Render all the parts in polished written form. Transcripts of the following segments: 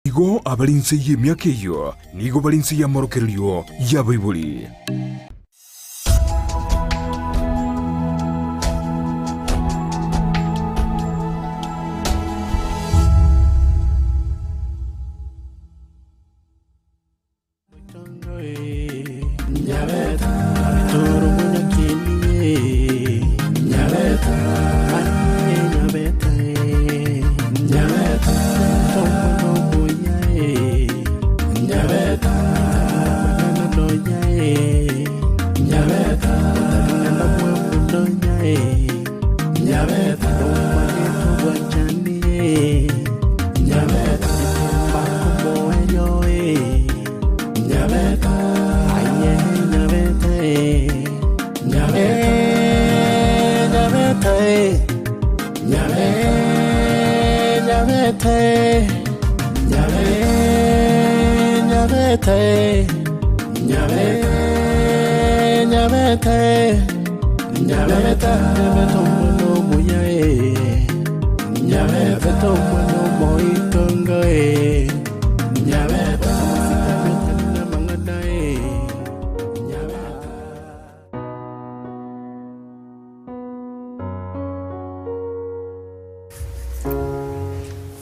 Igo abare inse y'emiaka eyio nigo bare inse y'amorokererio y'abaibori.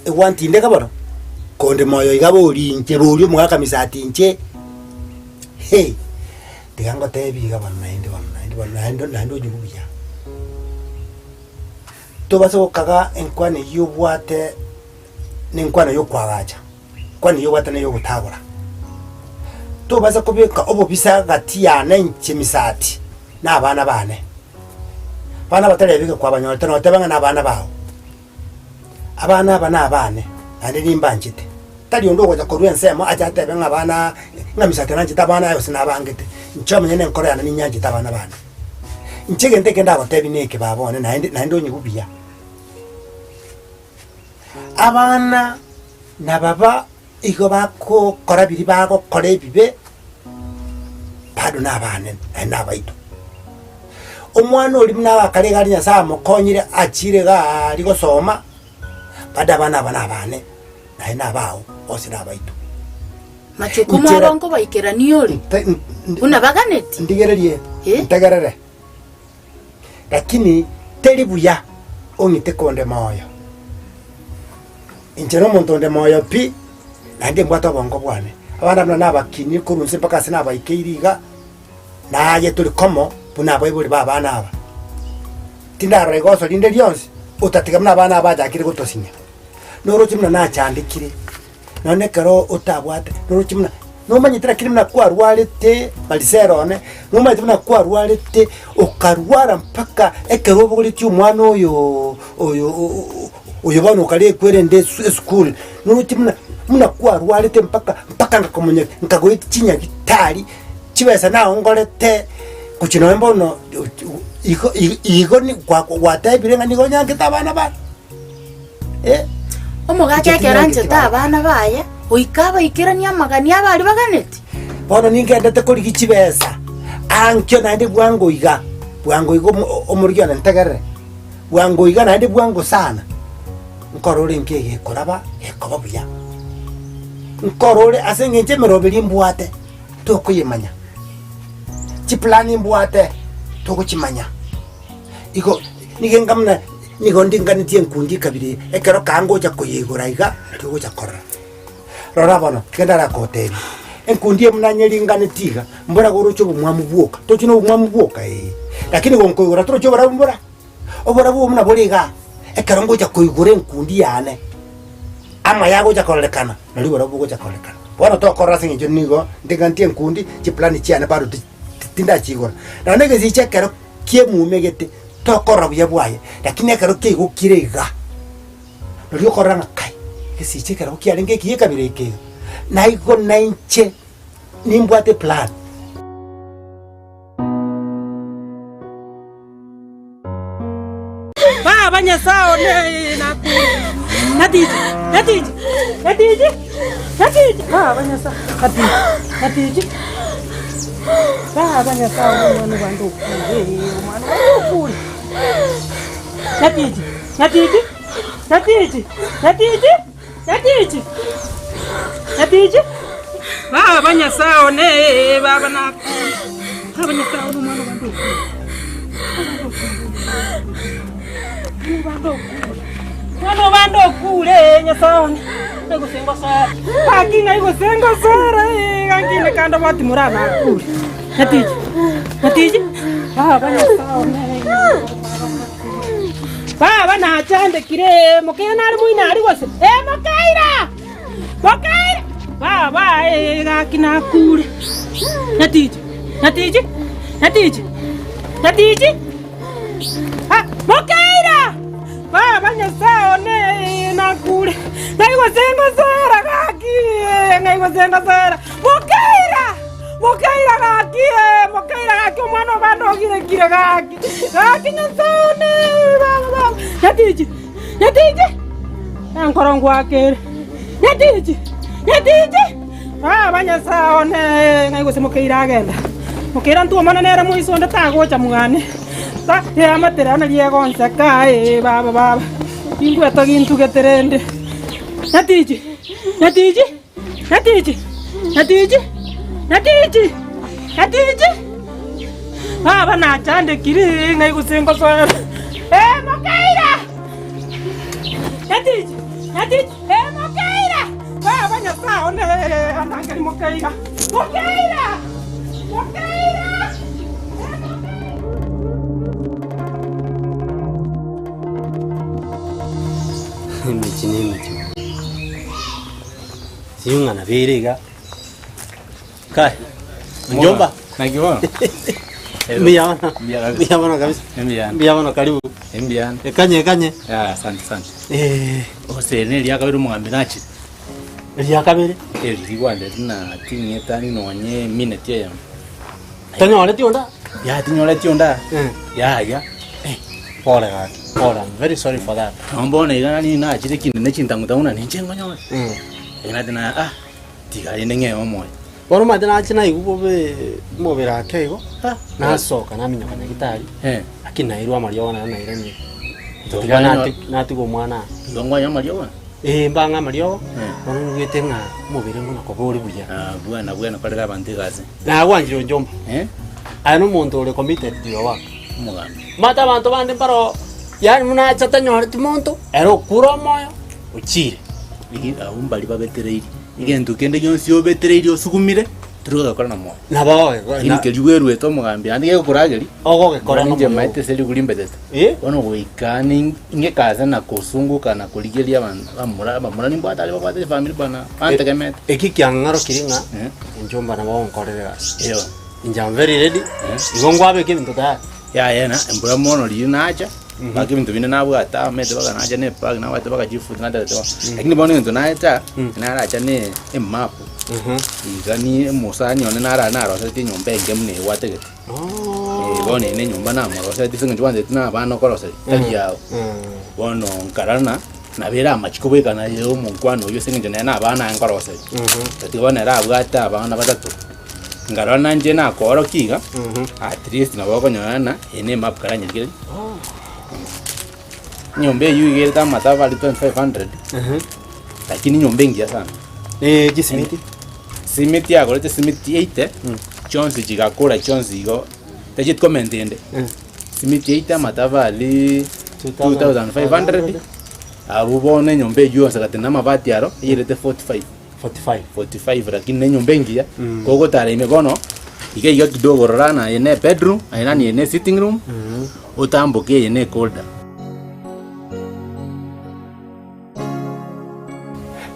Egwantindeka bono, konde moyo iga bori inche bori omogaka misati inche, hei, tiga ngotebi iga bono naende bono naende bono naende naende onyigwe buya. Tobasa gokaga enkwana eyio obwate na enkwana ya okoagacha, enkwana eyio obwate na ogotagora. Tobasa kobeka obobisa gati yane inche misati na abana bane, abana batarebeke kwabanyorete noteba ng'a na abana bao. Abana aba nabane, naende nimbanchete. Tari onde ogocha korwa ensemo ache atebe ng'a abana ng'a misati nanchete abana aye gose nabangete. Inche omonyene enkoro yane ninyanchete abana bane. Inche egento eke ndagotebie neke baba one naende naende onyigwe buya. Abana na baba igo bagokora biria bagokora ebibe, bado nabane naende nabaito. Omwana oria buna agakare iga aria Nyasaye amokonyire achire iga aria gosoma, bado abana aba nabane, naende nabao, bonsi nabaito. Machuko mwabo nkobaikerania ore, buna baganeti. Ndigererie, Eh? ntegerere. Lakini teri buya ong'ite konde moyo. Inche nomonto onde moyo pi, naende mbwate obongo bwane. Abana buna nabakinie korwa inse mpaka ase nabaikeire iga, naye tori komo buna abaibori ba abana aba. Tindarora igoso rinde rionsi, otatiga buna abana aba bachakire gotosinya. Noroche buna nachandekire. Nonya ekero otabwate, noroche buna nomanyete lakini buna kwarwarete Marisela one, nomanyete buna kwarwarete okarwara mpaka ekero obogoretie omwana oyooo oyo oyo bono okarekwa erende esu esukuru, noroche buna buna kwarwarete mpaka mpaka ngakomonye nkagoetia chinyagitari, chibesa naongorete gochia nonye bono igo igo gwatebire ng'a nigo onyankete abana bane. Omogaka ekero anchete abana baye, goika abaikeranie amagani abo aria baganeti. Bono ningendete korigia chibesa, ankio naende bwango iga, bwango iga omo- omorigia one ntegerere, bwango iga naende bwango sana, nkorore enki egekoraba gekoba buya. Nkorore ase eng'encho emeroberi mbwate, tokoyemanya, chiplani mbwate, togochimanya. Igo nigo enga buna nigo ndinganetie enkundi ekabira eye, ekero kaa ngocha koyeigora iga, nario ogocha korora. Rora bono, tiga ndarakotebie, enkundi eye buna nyeringanetie iga, mbora goroche obomwamu bwoka, tochi na obomwamu bwoka ee, lakini gonkoigora torochi oborabu mbora? Oborabu obo buna bore igaa, ekero ngocha koigora enkundi yane, amaya agocha kororekana, nario oborabu bogocha kororekana. Bono tokorora ase eng'encho nigo ndinganetie enkundi, chiplani chiane bado ti tindachigora. Nonya na egesicha ekero ki'emumegete, tokorora buya bwaye, lakini ekero kiaigokire iga, noria okorora ng'a kai, egesicha ekerogo kiarenge ekiya ekabira eke iga, naigo nainche nimbwate eplan. Baba Nyasae one, nakure. Nyatichi, nyatichi, nyatichi, nyatichi. Baba Nyasae, nyatichi, nyatichi. Baba Nyasae one, omwana bande okure, omwana bande okure. Nyatichi, nyatichi, nyatichi, nyatichi, nyatichi. Nyatichi, baba Nyasae one ee, baba nakure. Baba Nyasae one omwana obande okure. Omwana obande okure. Omwana obande okure ee, Nyasae one. Ng'ai gose ngosore? Gaki ng'ai gose ngosore ee, gaki inde kando bwati morana akure. Nyatichi, nyatichi, baba Nyasae one ee. Baba nachandekire ee, mokeira nare moino aria gose? Ee mokeira! Mokeira! Baba ee gaki nakure. Nyatichi, nyatichi, nyatichi, nyatichi! Ah, mokeira! Baba Nyasae one ee nakure. Ng'ai gose ngosera gaki ee, ng'ai gose ngosera. Mokeira! Mokeira gaki ee, mokeira gaki omwana obande ogirekire gaki. Gaki Nyasae one, baba, baba. Nyatichi, nyatichi, enkoro ngwakere. Nyatichi, nyatichi, baba Nyasae one, ng'ai gose mokeira agenda. Mokeira ntwomana nere moiso onde tagocha mwane. Ta, eamate rero nari egonseka ee, baba, baba. Ningwetogia gintugete rende. Nyatichi, nyatichi. Nyatichi, nyatichi, nyatichi, nyatichi. Baba nachandekire ng'ai gose ngosoera. Eh, mokeira! Nyatichi, nyatichi, eh, mokeira! Baba Nyasae one, andangeri mokeira. Mokeira! Mokeira! Eh, mokeira! Emechi na emechi. Sijui ng'a nabo ere iga. Kai, mjomba. Naki bono? Mbuya bono. Mbuya kabisa. Mbuya bono kabisa. Mbuya. Mbuya bono karibu. Mbuya. Ekanye ekanye. Ya, asante asante. Eh, Ose ne eria kabere omogambi nachire. eria kabere. Eri rigwandeti na ting'etani nonye minute eyemo. Tonyoreti onda? Ya tinyoreti onda. Eh. Ya ya. Pole gaki. Pole, I'm very sorry for that. Nabo bono iga nari nachire kinde ne chintangu-tangu na ninche nkonyore. Mm. Lakini na ah, tiga rende ng'ee omoyo. Bono omanyete nache naigwa bobe omobere ake igo, nasoka naminyoka nyagetari, Eh. lakini nairwe amariogo naye nairanire. Igo Tiga kwanyora- nati- natiga omwana aa. Igo nkwanywa amariogo? Eh, mbang'e amariogo, Eh. bono nigwete ng'a omobere ng'o nakoba ore buya. Ah, bwana bwana korera abanto egasi. Nagwanchire onchomba. Eh? Aye nomonto ore committed to your work. Omogambi. Omanyete abanto bande mbaro yaani buna acha tanyoreti monto, ere okure omoyo, ochire. Igi abwo mbari babetereirie, egento kende gionsi obetereirie osugumire, tori gogekora na moyo. Nabo ogogekora Lakini keria bweruete omogambi naende gegokorageria, ogogekora inche nomoyo. maete ase rigori mbetete. Eh? Bono goika ning- ng'ekase na kosunguka na korigereria abanto abamura abamura nimbwate aria babwate chifamiri bana bantegemete. Eki kiang'arokirie ng'a Eh. enchomba nabo ogonkorera egasi. Eyo. Inche am very ready, igo nkwabeka ebinto tayari. Yaya na embura mono riria nacha, mpaka ebinto binde nabwate amete mpaka nacha na ebag nabwate mpaka chifuti natagete bono. Lakini bono egento nacha, naracha na emap, iga ni omosani one nara narosetie enyomba enke buna egwategete. Eh, bono ere na enyomba namorosetie ase eng'encho kwanza na abana okoroseria, tari yago. Bono nkarora nabo ere amachiko bweka naye omonkwano oywo ase eng'encho nere na abana aye nkoroseria. Tatiga bono ere abwate abana batato. Nkarora nainche nakoorokia iga, at least nabo okonyora ng'a eye ne emap karanyerigererie. Enyomba eywo iga erete amatafari 2500, lakini enyomba engiya sana. Eh, chisimiti. Simiti agorete simiti 80, chionsi chigakora chionsi igo, tacheti comment ende. Simiti 80 amatafari 2500, abwo bono enyomba eywo yonsi gati na amabati aro, eyerete 45. 45. 45 lakini nenyomba engiya kogotara ime bono iga iga kidogo rora na eye ne bedroom aye nani eye ne sitting room otamboke eye ne corridor.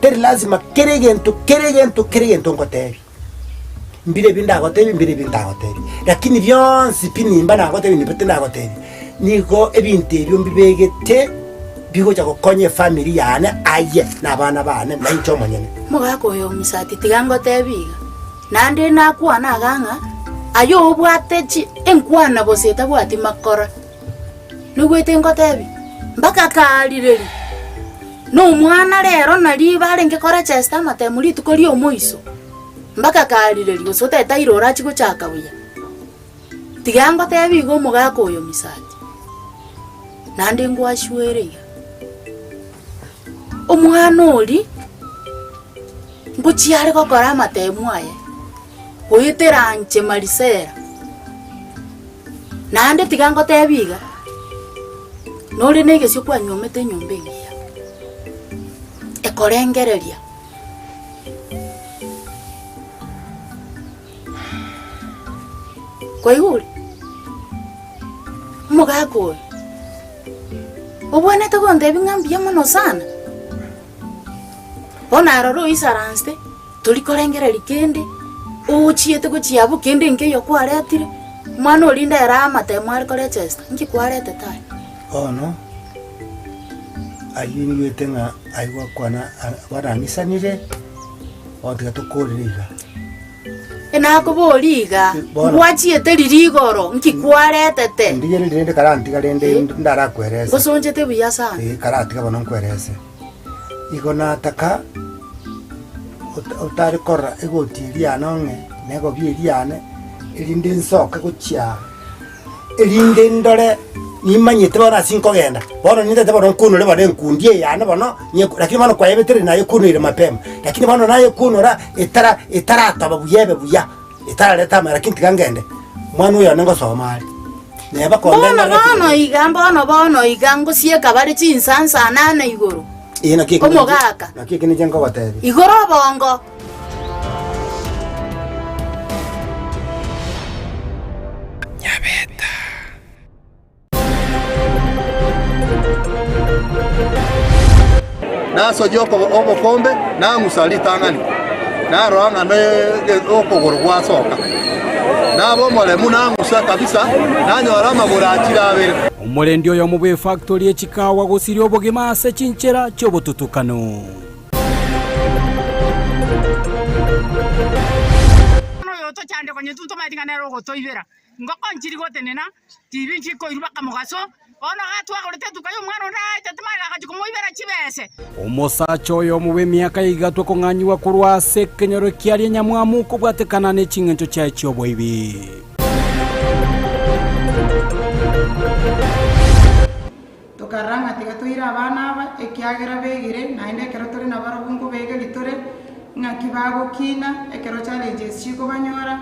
Teri lazima kera egento kera egento kera egento ngotebie, mbire ebi ndagotebie mbire ebi ntagotebie, lakini bionsi pi nimba nagotebie nimba tindagotebia, nigo ebinto ebio mbibegete bigocha gokonya efamiri yane aye na abana bane na inche omonyene. Omogaka oyo omosaati tiga ngotebie iga, naende nakwana iga ng'a aye obwate chi enkwana gose etabwati makora, noigwete ngotebie? Mpaka kaarireria, na omwana rero nari barenge korechesta amatemo rituko ria omoiso, mpaka kaarireria gose otagete aire orachie gochaka buya. Tiga ngotebie iga omogaka oyo Misati, naende ngwashuere iga, omwana oria. Ngochia are gokora amatemu aye, goetera inche Marisela. Naende tiga ngotebie iga, nore na egesio kwanyuomete enyomba engiya, ekorengereria. Kwaigure? Omogaka oyo, obwenerete gontebia ng'a mbuya mono sana. Bono aroro oisaransete, tori korengereria kende, ochiete gochia abwo kende nkeiyo kwaretire, omwana oria ndere amatemo are korechesta, nki kwaretete aye? Bono, ayio nigwete ng'a ayio gwakwana barang'isanire, bono tiga tokorere iga. Nakoboria iga, Bono. ngwachiete riria igoro, nki kwaretete? Ndigererie rende karantiga rende ndarakwerese. Ngosonchete buya sana. Eh, karatiga bono nkwerese. Igo nataka ota- otare korora egoti eria yane ong'e, na egobi eria yane, erinde nsoke gochia erinde ndore nimanyete bono ase nkogenda, bono nintete bono nkunore bono enkundi eye yane bono, nye lakini bono kwayebetereri nayekunire mapema, lakini bono nayekunora etara etaratoba buya ebe buya, etarareta amaya lakini tiga ngende, omwana oyo one ngosoma are, neba Bono kongenda bono iga, mbono bono iga, ngosieka bare chinsansanana igoro, Eh, naki eke Omogaka. naki eke ninche nkogotebia. Igoro obongo. Nyabeta. Nasochia obokombe, nang'usa ritang'ani, narora ng'a nokogoro gwasoka. Naba omoremu, nang'usa kabisa, nanyora amagoro achire abere. Omorendi oyomo bw'efactori ye chikawa gosiria obogima ase chinchera chi'obotutukanu. Bono oyo otochande konya intwe ntomanyeti ng'a nere ogotoibera. Ngoko nchiri gotenena, tibi nchikoirwa baka mogaso, bono iga twagorete etuka y'omwana onde aetete magega agachia komoibera chibese. Omosacha oyomo bw'emiaka ya igatwa kong'anyigwa korwa ase ekenyoro kiaria nyamwamu kobwatekana ne ching'encho chiaye chi'oboibi. Tokarora ng'a tiga toire abana aba, ekiagera begire, naende ekero tore nabarabwo nkobegeria tore, ng'aki bagokina, ekero challenges chikobanyora,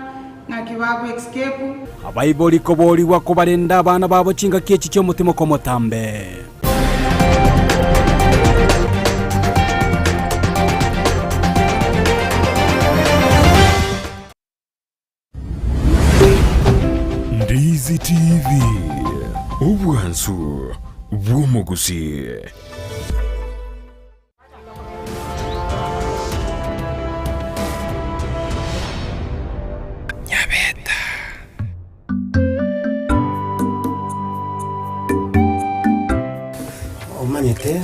ng'aki bago escape. Abaibori koborigwa kobarenda abana babo chingaki echi chi'omotimoko omotambe. Ndizi TV, obwansu bw'omogusii. Nyabeta. Omanyete,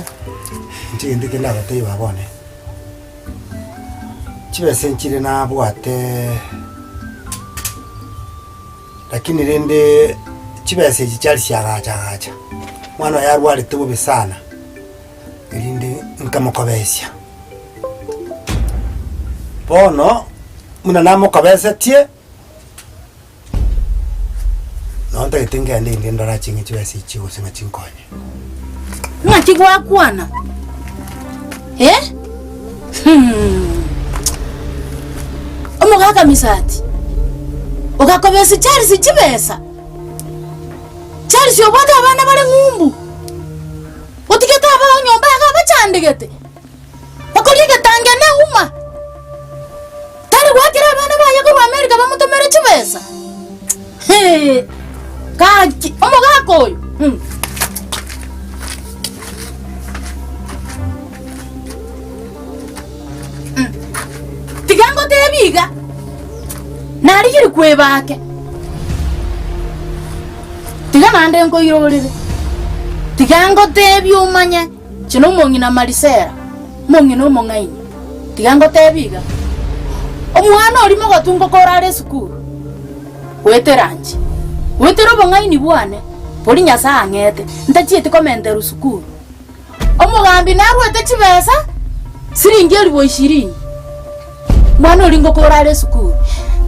inche gento ekio ndagotebi baba one, Chibesa nchire nabwate, lakini rende chibesa echi chiari chiagacha agacha, omwana oye arwarete bobe sana, erinde nkamokobesia. Bono, buna namokobesetie, nabo ntagete ngende inde ndore aching'e chibesa echi gose ng'a chinkonye. Ng'aki gwakwana? Eh? Hmm. Omogaka Misati, ogakobesa Charles chibesa? Charles obwate abana bare ng'umbu, otigete abao nyomba iga abachandegete, bakoria egetange neuma, tari goakera abana baye korwa America bamotomere chibesa? Hee, gaki, omogaka oyo hmm. Mm. Tiga ngotebie iga, narigire kwebake, tiga naende nkoirorere, tiga ngotebie omanye inche na omong'ina Marisela, omong'ina omong'aini, tiga ngotebie iga, omwana oria mogotu ngokora are esukuru. Goetera inche, goetera obong'aini bwane boria Nyasae ang'ete, ntachieti komenterwa sukuru. Omogambi narwete chibesa siringi elifu ishirini, mwana oria ngokora are esukuru.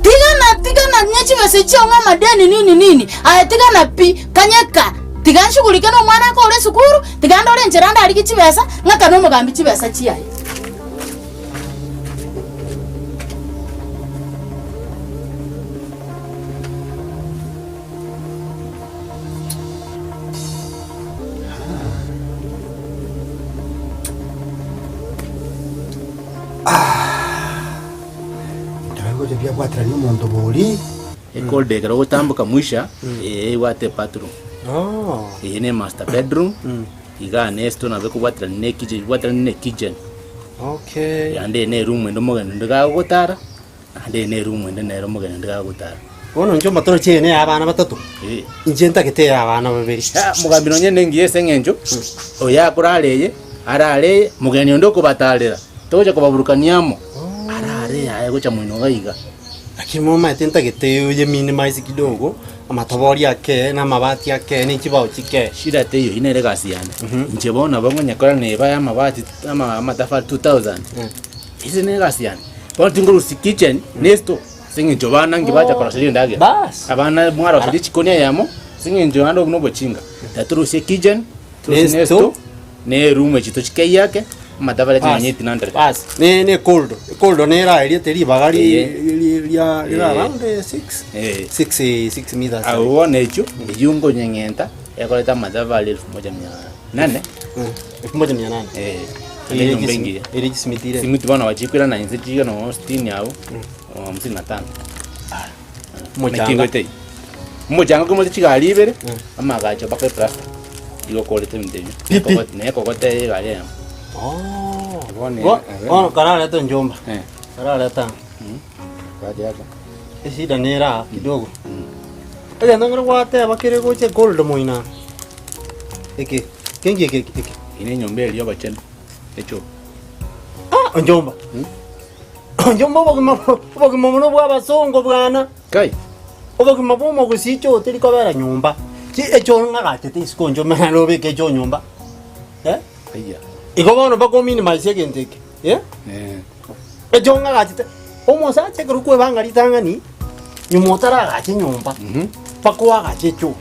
Tigana tigana ne chibesa echio ng'a amadeni nini nini, aye tigana pi, kanyeka, tiga nshugulike na omwana akore esukuru, tiga ndore enchera ndarigie chibesa, ng'akane omogambi chibesa chiaye. Bigocha biabwaterania omonto bori. Ecorridor ekero ogotamboka mwisha, eye ebwate ebathroom. Eye ne master bedroom, igaa ne store nabo ekobwaterania ne kitchen, ebwateranie ne kitchen. Naende eye ne eroom ende omogeni onde gagotara, naende eye ne eroom ende nere omogeni onde gagotara. Bono inche omatorochi eye neya abana batato, inche ntagete eya abana babere. Mogambi nonye nengiya ase eng'encho, oyo akorara eye, arare eye, mogeni onde okobatarera, togocha kobaburukania amo, arare eye aye gocha moino iga iga. Lakini momanyete ntagete oye minimize kidogo, amatobori ake, na amabati ake, ne chibao chike. Shida teiyo, eyio nere egasi yane. Inche bono nabo ngonyekora neba ya amabati ama amatafari 2000, ase ne egasi yane. Bono tingorusia kitchen ne store. Ase eng'encho abana nki bacha koroseria endagera. Bas. Abana mwaroseria chikoni eyemo, ase eng'encho naende obwo nobochinga. Tiga torusie kitchen, torusie Ne ne store. store, ne eroom echi tochikeyie ake, amatafari Bas. chinyanya 1800. Bas. Ne ne corridor. Corridor nere aeriete ribaga ri Eye. ri ria rira Eye. around 6. Eh. 6 eh 6 meters. Abwo bono echio, eyio nkonyeng'enta, ekoreta amatafari elfu moja mia nane. Elfu moja mia nane. Eh. Ere Enyomba chisi- engiya. ere chisimitire. Simiti bono bachikwirana inse chiga nonya sitini abwo, hamsini na tano. Omochanga. Naki ngoetei. Omochanga okoimokia chigari ibere, amagacho mpaka eplasta, igo okorete ebinto ebio. Pi, pi. Na ekogote eye egari eyemo. Bono Bono kararete njomba. Eh. Karareta. Eshida nere aa kidogo. Egento nkere gwateba kere gocha gold moina. Eke, kenki eke eke. Ere enyomba eria y'obochenu, echoo. Ah, onjomba. Onjomba obogima obogima buna bwa abasongo bwana. Kai. Obogima bwa omogusii choo teri kobera nyomba. Chi echoo ng'agachete isiko onjomba naende obeke echoo nyomba. Eh? Aiya. Igo bono mpaka ominimize egento eke. Eh? Eh. Echoo ng'agachete, omosacha ekero okwebanga ritang'ani, nyuma otaragacha enyomba, mpaka oagache echoo.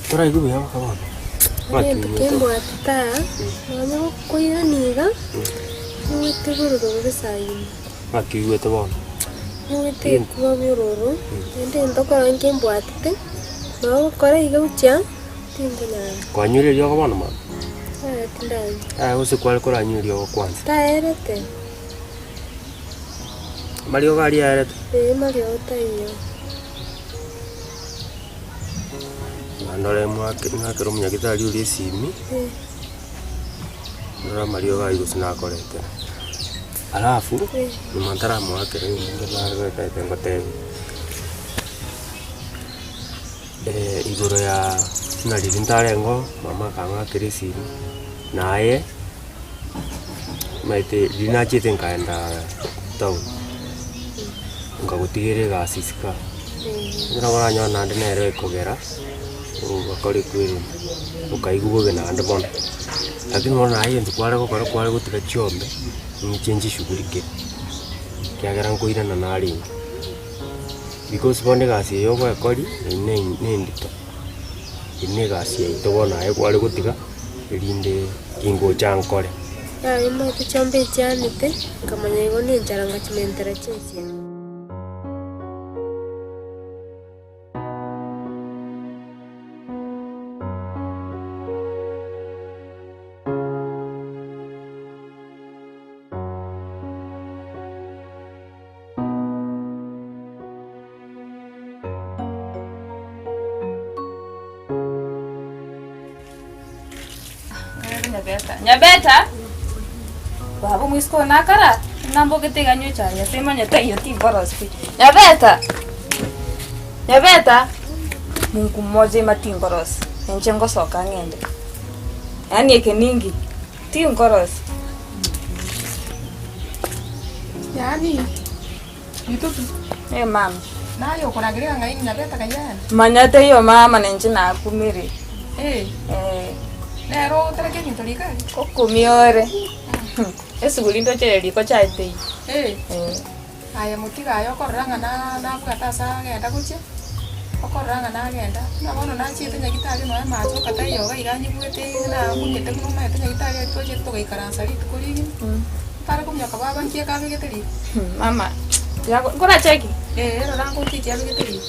Toraigwe buya mpaka bono? Egento kembwate taa, nonya gokoirania iga, nigoete bororo bobe saa ime. Ng'aki oigwete bono? Nigoete ekuba bororo, naende egento okora nkembwatete, nabo ogokora iga gochia, tinkonyara. Kwanyure eriogo bono mama? Yaya tindanywa. Yaya gose kware koranywa eriogo kwanza? Taerete. Amariogo aria aerete? Ee mariogo taiyo. Ndore mwake ng'akere omonyagitari oria esimi, ndore amariogo aywo gose nakoretera. Alafu, nyuma ntaramoakera ninche naretete ngotebie, igoro ya buna riria ntarenge oo, mama akang'akera esimi, naye omanyete riria nachiete nkaenda town, nkagotigera egasi isiko aa. Ekero oranyore naende nere ekogera, ogakora equeremia, okaigwa bobe naende bono. Lakini bono naye egento kware gokora kware gotiga chiombe, inche nchishugurike, ekiagera nkoirana narenge. Because bono egasi eye ogoekoria, eyio ne nendito, eyio na egasi yaito bono aye kware gotiga, erinde tingocha nkore. Yaya omanyete chiombe echianete, nkamanya igo nenchara ngachimentera chiachiana. Nyabeta. Nyabeta! Baba omwisiko one akara, nambogete iga nywe echae ase imanyete eyio tinkorosia pi. Nyabeta! Nyabeta! Mungu mmoja ima tinkorosia, inche ngosoka ng'ende. Yaani eke ninki, tinkorosia. Yaani, Bitutu. Eh mama. Naye okorangeria ng'a ng'ai Nyabeta kayana? Manya teiyo mama ninche nakumire. Eh. Eh. Nero otereke ebinto riko aria? Okumia ore. Esuguri ndoche riko chaye teiyo. Eh. Eh. Aye motiga aye okorora ng'a na nabwate ase agenda gochia, okorora ng'a nagenda, buna bono nachiete nyagitari nonya amache taiyo iga iga anyigwete iga nakunyete buna omanyete nyagitari aria twachete togaikaransa rituko rigima, ntare kominyoka baba nki ekabegete riko. Mama, tiga nkoracheki? Eeh rora nko nki kiabegete riko.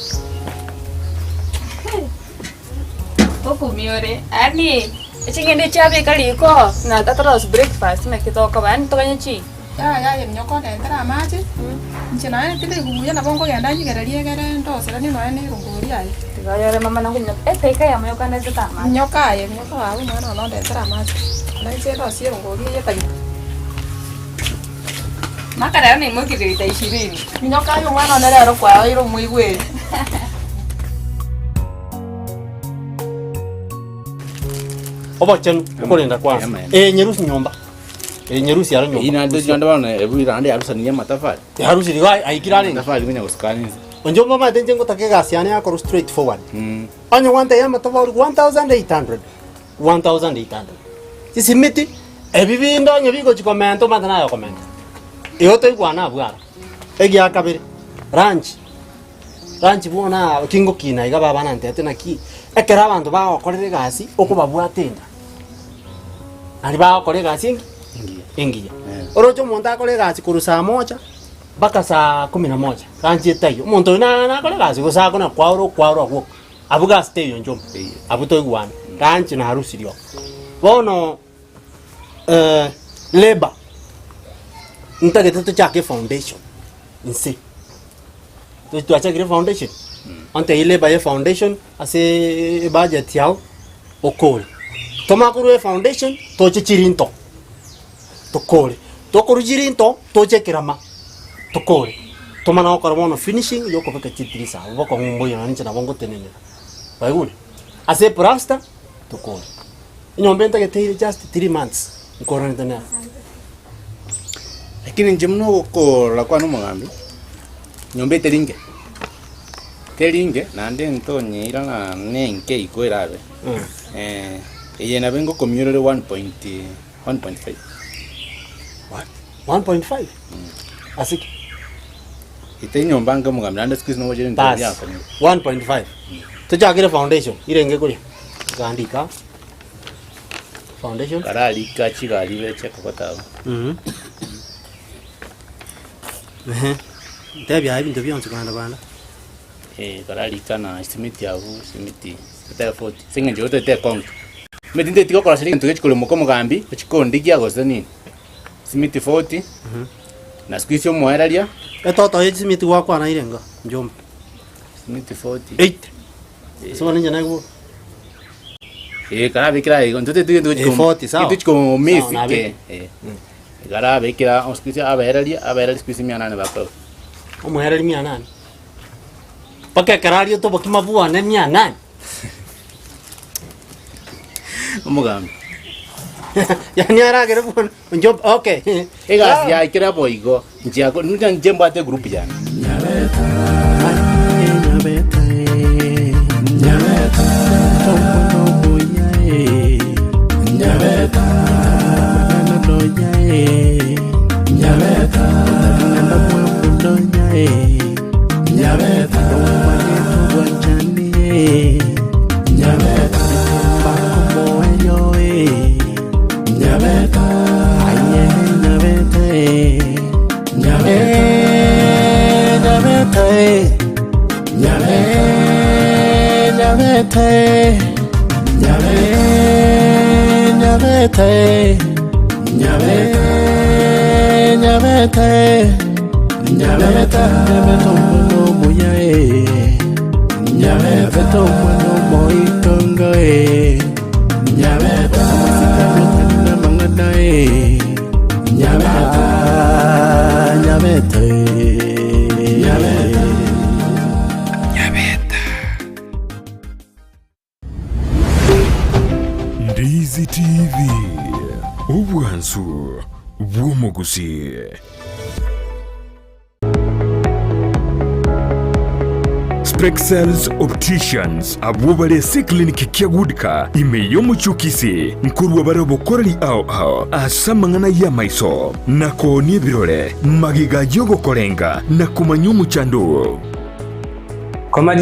Okumia ore, yaani eching'ende chiabeka riko ng'a totorosie breakfast naki tokoba yaani toganye chi. Yaya aye minyoko ondentere amache, inche naye tindi buya nabo nkogenda nyigererie egere ndoseranie nonya na erongori aye. Tiga oyore mama nakonyoka edaika eyemo yoka ndetete amache. Minyoka aye, minyoka baba omwana one ondentere amache, na inche ndosie erongori eye etagete. Maka rero naimokirie rita ishirini. Minyoka aye omwana one rero kwaoire omoigweri. Obochenu okorenda kwanza. Eh, nyerusi nyomba. Eh, nyerusi aro nyomba. Ina ndio ndio bana ebu irande yarusanirie amatafari. Yarusiri igo aikire arenge. Amatafari konya gosukana inse. Onche omanyete inche ngotaka egasi yane yakorwa straight forward. Onye gwantebia amatafari 1800, 1800. Chisimiti, ebi binde onye bigochi komenta omanyete naye okomenta. Igo toigwane abwo aro. Egia kabere, lunch, lunch bono aa kingokina iga baba nantebete naki, ekero abanto bagokorera egasi, okobabwata enda. Naende bagokora egasi engi? Engiya. Oroche omonto akore egasi korwa saa moja, mpaka saa kumi na moja, lunch etaiyo, omonto oyio na nakore egasi gose akona kwaura okwaura gwoka, abwo gasi teiyo inche omo, abwo toigwane, lunch narusirie oo. Bono labour, ntagete tochake efoundation inse, twachakire efoundation, ontebie labour ya efoundation ase ebudget yao okore. Tomanye korwa efoundation toche chirinto tokore, tokorwa chirinto toche ekerama tokore, tomana gokora bono finishing ya okobeka chitirisa abwo bokong'u mboiyo nonye inche nabo ngotenenera, kwaigure? Ase eplaster tokore. Enyomba entagete eire just 3 months nkoranete nero. Lakini inche buna ogokorora kwane omogambi, nyomba eteri inke, teri inke naende ntonyeira ng'a nenke igo erabe, eye nabo ngokomiorere 1.1.5. What? 1.5? Ase ki? Ete enyomba nke omogambi naende siku hizi nobochire ebinto Bas, biakong'ire. 1.5. Tochakere foundation, irenge koria. Gandika. Foundation. Kararika chigari beche kogota abwo. Mhm. Ehe. Ntebia aye ebinto bionsi kogenda kogenda. Eh, kararika na simiti abwo, simiti, etari 40. Ase eng'encho otete ekonka. Omanyete nteti gokoroseria egento gechi koremoka omogambi, ochi kondigia gose nini. Simiti 40, na siku hizi omoereria. Etoto ye chisimiti gwakwana irenga, Njumbe? Simiti 40. 80. Ase bono inche naigure. Eh, karabekera igo, ntoteti egento Eh, 40, sawa. Gento chikomiss Sawa, nabeke. ke. Eh. Karabekera siku hizi abaereria, abaereria siku hizi mia nane bakoegwa. Omoereria mia nane. Mpaka ekero ariete obokima bwane mia nane. Omogambi. Yaani aragere bwana njo okay. Egasi yaikera boigo, inche ako inche mbwate egroup yane. Ndizi TV, obwansu bw'omogusii. Spexels Opticians, abwo bare ase eclinic kia Goodcar ime y'omochie o Kisii, nkorua bare obokoreri ao ao ase amang'ana y'amaiso, na koonia ebirore, magega y'ogokorenga na komanya omochando oo. Kwa majina.